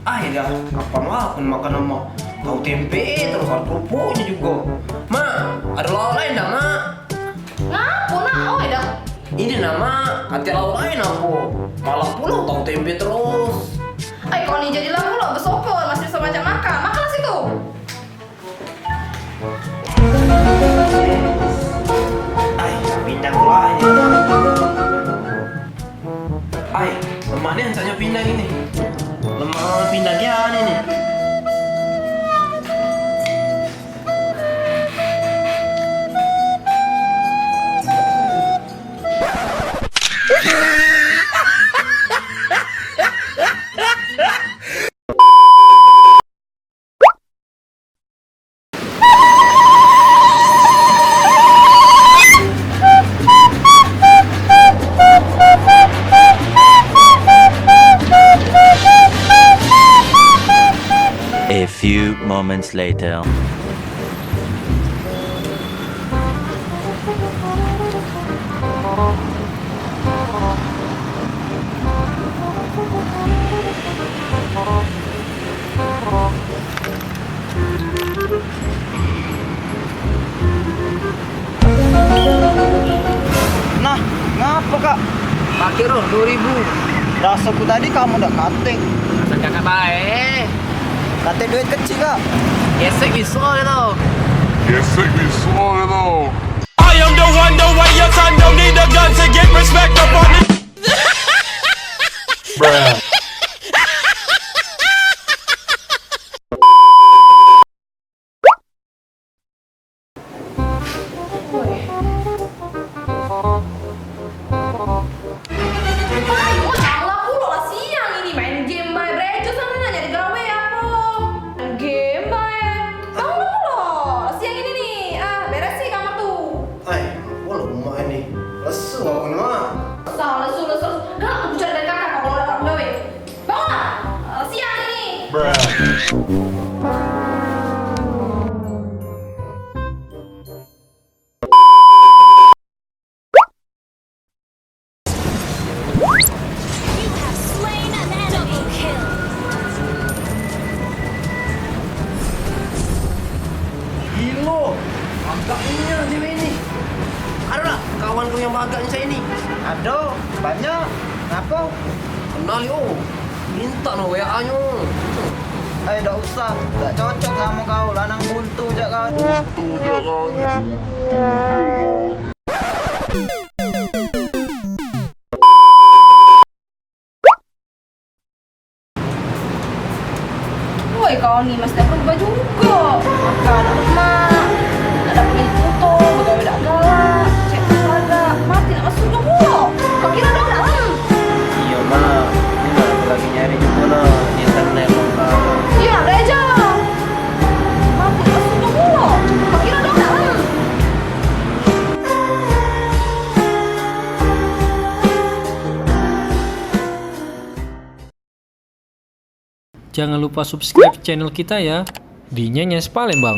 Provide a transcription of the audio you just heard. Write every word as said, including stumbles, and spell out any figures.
Ai dah, kapan lah aku makan ama tahu tempe terus ada kerupuknya juga. Mak, ada lauk lain dah, Mak? Ngapo nak? Oi dah. Ini nah, Mak, ati lauk lain apo? Malah pulo tahu tempe terus. Ai, kau ni jadilah pulo besokor, masih bisa makan-makan. Makanlah situ. Ai, pindang pula ini. Ai, lemak ni ancaknyo pindang ini. Lemak pindang kian ini. A few moments later. Nah, ngapo, Kak? Pakai roh dua ribu. Rasaku tadi kamu dak katik. Rasa kakak bae. Katik duit kecil, Kak. Gesek biso gitu. Gesek biso gitu. I am the one, the way your son don't need a gun to get respect up on me. Bruh. Woi. Woi, malah pulo lah siang ini main game bae. Berejo sana nyari gawe apo? Main game bae. Bangun pulo. Siang ini nih. Ah, beres sih kamar tuh. Ai, pulo rumah ini. Lesu aku ni, Mak. Sah, lesu, lesu. Galak aku cari dari kakak kalau dak gawe. Bangunlah. Eh, siang ini. Gilo, agak nian cewek ini. Ado dak kawan kau yang bagak cak ini? Ado, banyak. Ngapo? Kenal yo. Minta no W A-nyo. Eh, dak usah. Dak cocok samo kau, lanang buntu jak kau. Buntu jak kau. Woi, kau ni masih dak berubah jugo. Makan dak lemak, dak dapat gaji foto, begawe dak galak, cek dak galak, mati nak masuk surga pulo. Kau kira dak dalam? Iyo, Mak. Ini aku lagi nyari jugo nah di internet, Mak. Iyo, nak belajar. Mati nak masuk surga pulo. Kau kira dak dalam? Jangan lupa subscribe channel kita ya, di Nyenyes Palembang.